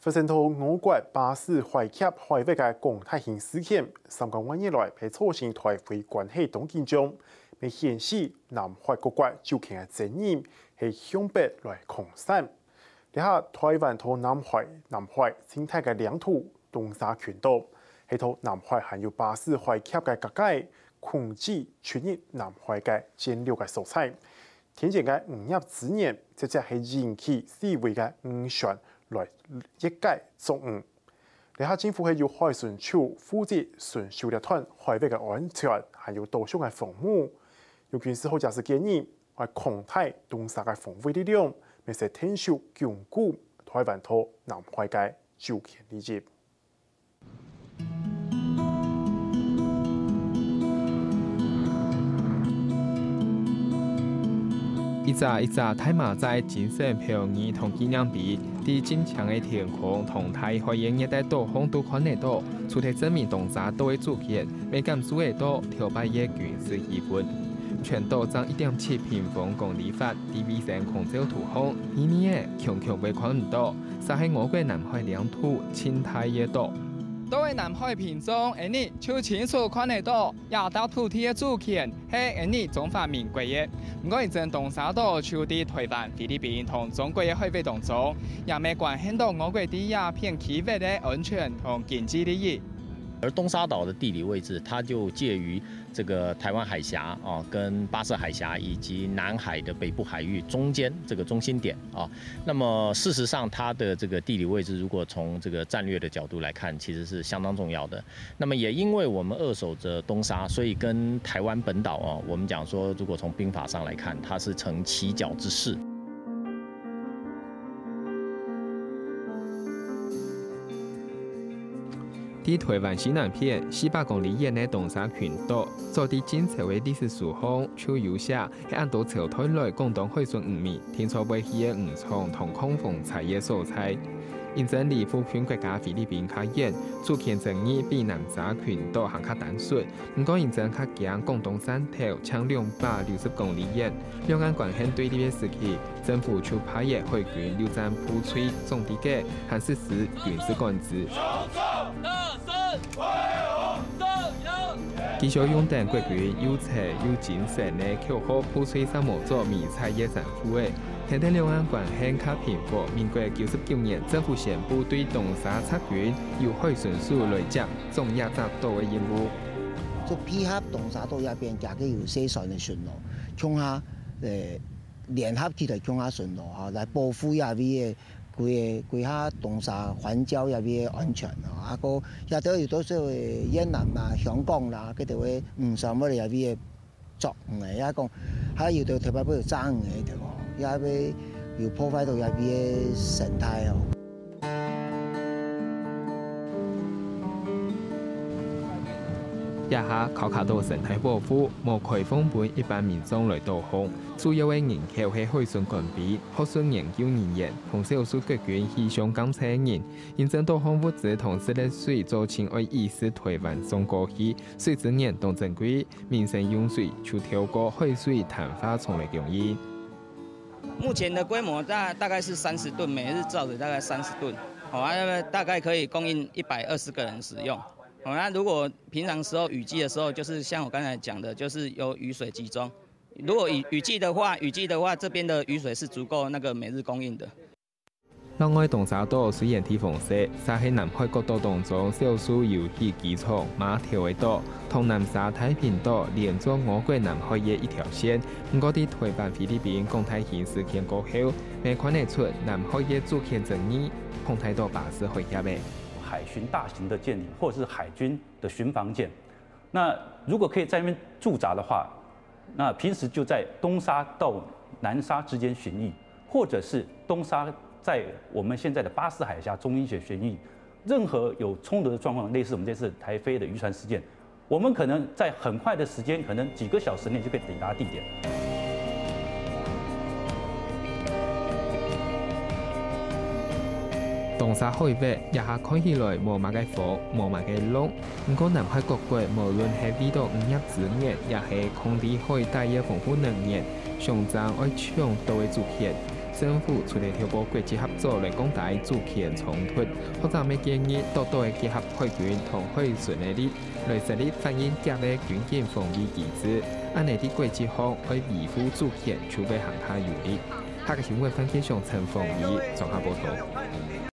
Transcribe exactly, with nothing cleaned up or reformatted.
發生在俄國巴士海峽海域个廣大型事件，三個月以來，係造成台菲關係當緊張，也顯示南海各國主權个爭議係向北來擴散。這下台灣在南海、南海盡大个領土東沙群島，係在南海還有巴士海峽个隔界，控制出入南海个戰略个所在。天然个漁業資源，直接係引起四圍个漁船來越界作漁。這下政府係由海巡署負責巡守這段海域个安全，還有島上个防務。有軍事學者係建議，愛擴大東沙个防衛力量，也係𢯭手鞏固台灣在南海个主權利益。 一隻一隻大馬仔精神標語同紀念碑，在金青个天空同大海个熱帶島項都看得到，除忒證明東沙島个主權，也感受得到頭擺个軍事氣氛。全島正一點七平方公里闊，在衛星空照圖項，遠遠仔強強會看毋到， 就係我國南海領土盡大个島。到位南海屏障，𠊎俚就清楚看得到，這搭土地个主權係𠊎俚中華民國个。毋過，現在東沙島就在台灣、菲律賓同中國个海域當中，也乜關係到我國在這片區域个安全同經濟利益。而東沙島的地理位置，它就介於這個台灣海峽啊，跟巴士海峽以及南海的北部海域中間這個中心點啊。那麼事實上，它的這個地理位置，如果從這個戰略的角度來看，其實是相當重要的。那麼也因為我們扼守著東沙，所以跟台灣本島啊，我們講說，如果從兵法上來看，它是成犄角之勢。 在台灣西南片四百公里遠个東沙群島，早在晉朝个歷史書項就有寫，係恁多朝代來廣東海巡漁民定著會去个漁場同抗風災个所在。因為離附近國家菲律賓較遠，主權爭議比南沙群島還較單純， 毋過因為較驚廣東汕頭淨兩百六十公里遠，兩岸關係對立个時期，政府就派个海軍陸戰部隊總司令還實施軍事管制。繼續用等國軍又齊又精神个口號，部隊正無做迷彩个戰 府仔，跈等兩岸關係較平和，民國九十九年政府宣布對東沙撤軍，由海巡署來接掌這隻島个任務。就配合東沙島這片，佢个有細船个巡邏，共下，呃，聯合起來共下巡邏哈，來保護這位个歸个，歸下東沙環礁這位个安全哈。啊，過這兜有多少个越南啦、香港啦，佢兜个，嗯，船尾這位个 捉魚个，也講，還有兜特別會有炸魚个，對無？也會有破壞到這位个生態哦。這下考卡島生態保護無開放分一般民眾來導航，主要个人口係海巡官兵、學術研究人員同少數國軍氣象監測个人。因為導航物資同食个水做盡愛移師台灣送過去，水資源當珍貴， 民生用水就透過海水淡化廠來供應。目前的规模大大概是三十吨，每日造水大概三十吨，哦，啊，大概可以供应一百二十个人使用。哦，那如果平常时候雨季的时候，就是像我刚才讲的，就是由雨水集中。如果雨雨季的话，雨季的话，这边的雨水是足够那个每日供应的。 另外，東沙島雖然地方細，卻係南海各島當中少數有起機場、碼頭个島，同南沙太平島連著我國南海个一條線。毋過，在台灣、菲律賓廣大型事件過後，乜看得出南海个主權爭議擴大到巴士海峽个。海巡大型的艦艇或者是海軍的巡防艦，那如果可以在那边驻扎的话，那平时就在东沙到南沙之间巡弋，或者是东沙在我们现在的巴士海峡中英线巡弋，任何有冲突的状况，类似我们这次台菲的渔船事件，我们可能在很快的时间，可能几个小时内就可以抵达地点。 東沙海域這下看起來無麼个風，無麼个浪，毋過南海各國無論係為著漁業資源，也係抗地海帶个豐富能源，相爭愛搶島个主權。政府除了透過國際合作來降低主權衝突，學者乜建議多多个結合海軍同海巡个力，來設立反應急个軍警防禦機制，恁呢在國際上愛維護主權就會行較有力。客家新聞范建雄、陳鳳儀綜合報導。